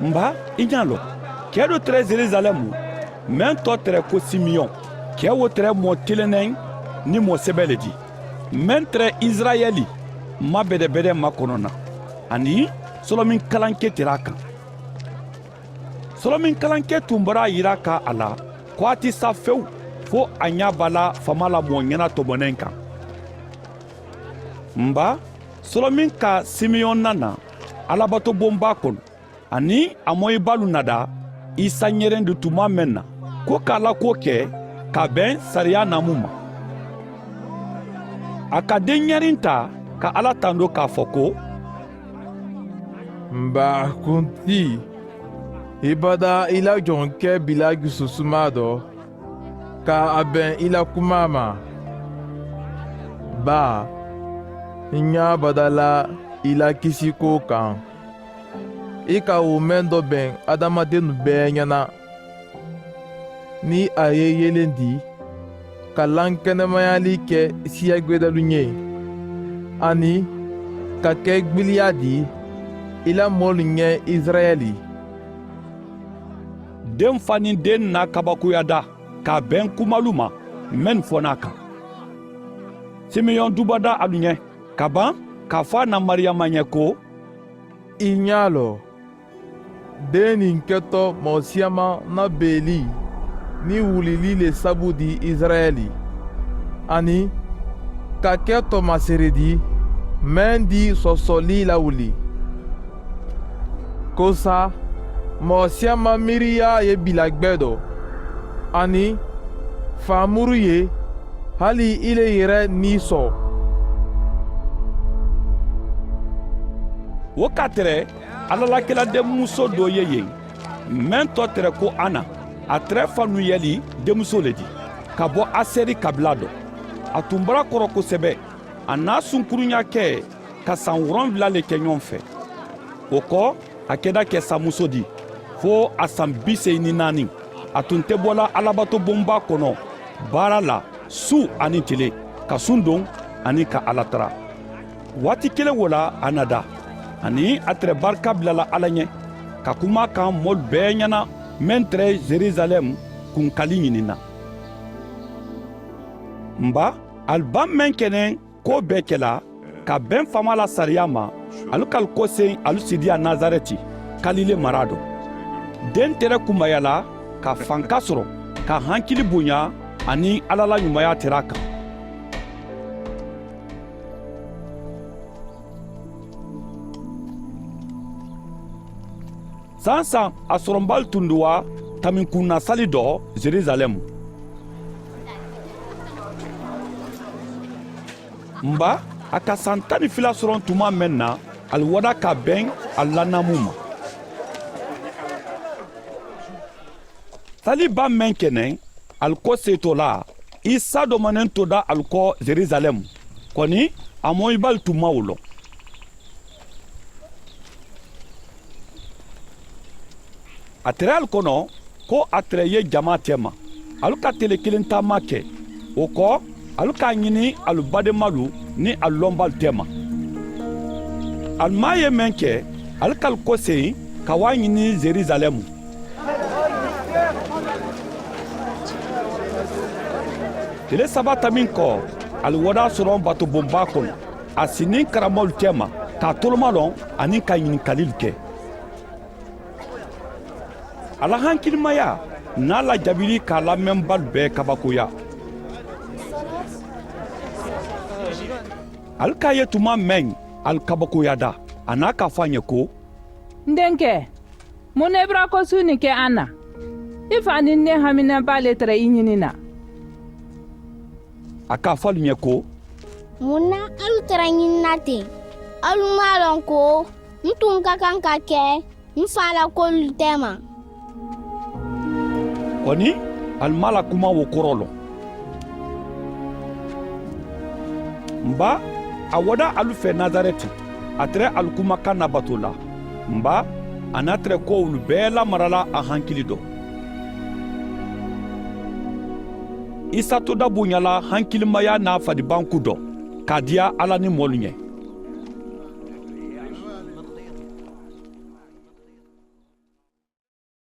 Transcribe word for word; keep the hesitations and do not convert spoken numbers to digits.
N ba, i ñaa loŋ, kee doo tere yerusalemu, meŋ too tere ko simeyoŋ. Kee wo tere moo tileneŋ niŋ moo sebe le ti, meŋ tere isirayeli ma bedebede makono na, aniŋ solomiŋ kalankee tere a kaŋ. Solomiŋ kalankee tumbara yira ka a la ko a ti sa fewu, fo a ñaa bala fama la moo ñana tomoneŋ kaŋ. N ba, solomiŋ ka simeyoŋ nana alabato boŋ baa kono, aniŋ a moyi baalu nada isa ñerendi tumaa meŋ na, ko ka a la kuwo ke ka beŋ sariya naamu ma. A ka deŋ ñeriŋ taa ka alla tandoo ka a fo ko, m baa kuntii, i badaa i la joŋ ke bila jususumaa do, ka a beŋ i la kumaa ma. Baa, n ñaa badala i la kisikoo kaŋ, i ka wo meŋ do beŋ adamadennu bee ñana, niŋ a ye i yelendi ka lankenemayali ke siya gbedalu ñe, aniŋ ka ke gbiliyaa di i la moolu ñe isirayeli. Deŋ fa niŋ deŋ naa kabakoyaada ka a beŋ kumaalu ma mennu fo naa kaŋ. Simeyoŋ dubada alu ñe ka baŋ ka a fo a na mariyama ñe ko, i ñaa loŋ, deeni n ke to moo siyama na beeli niŋ wulili le sabu di isirayeli, aniŋ ka ke to masiri di meŋ di sosoli la wuli. Ko sa, moo siyama miiriyaa ye bila gbee do, aniŋ faamuru ye hali i le yere nii soo. Wo ka tere alla la kela denmuso doo ye yeŋ, meŋ to tere ko ana. A tere fanuyeli denmuso le ti, ka bo aseri kabila do. A tumbara koro kosebe. A naa sunkuruña ke ka saŋ woronwula le ke ñoŋ fe. Wo ko, a keda ke sanmuso di fo a saŋ biseyi niŋ naani. A tun te bola alabato boŋ baa kono baara la suu aniŋ tile, ka sundoŋ aniŋ ka alla tara. Waati keleŋ wo la a nada, aniŋ a tere barika bilala alla ñe, ka kuma a kaŋ moolu bee ñana meŋ tere yerusalem kunkali ñininna. M ba, ali baŋ meŋ ke neŋ koo bee kela ka beŋ faama la sariyaa ma, ali ka ali koseyi ali sidiya nasareti, kalile maraa do. Deŋ tere kumayala ka fanka soro, ka hankili buña aniŋ alla la ñumaya tere a kaŋ. Saayiŋ saayiŋ a soronbaalu tunduwa taminkunnasali do yerusalem. M ba, a ka saŋ taŋ niŋ fula soroŋ tumaa meŋ na, ali wada ka a beŋ ali la naamu ma. Sali baa meŋ ke neŋ ali ko seetoo la, isa domaneŋ to da ali ko yerusalem, koni a moyi bali tun maŋ wo loŋ. A tere ali kono ko a tere ye jamaa teema, ali ka tele kiliŋ taama ke. Wo ko, ali ka a ñini ali bademalu niŋ ali lombaalu teema. Ali maŋ a ye meŋ ke, ali ka ali koseyi ka wo a ñini yerusalem. Tile saba tamiŋ ko, ali wo daa soroŋ batobonbaa kono, a si niŋ karamoolu teema ka a tolomaloŋ aniŋ ka ñininkalilu ke. A la hankilimayaa niŋ a la jaabili ka a la meŋ baalu bee kabakoya. Ali ka a ye tumaa meŋ, ali kabakoyaata. A naa ka a fo a ñe ko, n denkee, muŋ na i bira kosuuni ke a na? I faa niŋ ne hamina baa le tara i ñini na. A ka a fo alu ñe ko, muŋ na alu tara ñini na teŋ? Alu maŋ a loŋ ko n tuŋ ka kaŋ ka ke n faa la koolu teema? Koni, ali maŋ a la kumaŋ wo koroo loŋ. M ba, a wo daa alu fee nasareti, a tere alu kuma kaŋ na batoo la. M ba, a naa tere kowolu bee lamarala a hankili do. Isa to da buña la hankilimayaa naa fadibanku do ka a diya alla niŋ moolu ñe.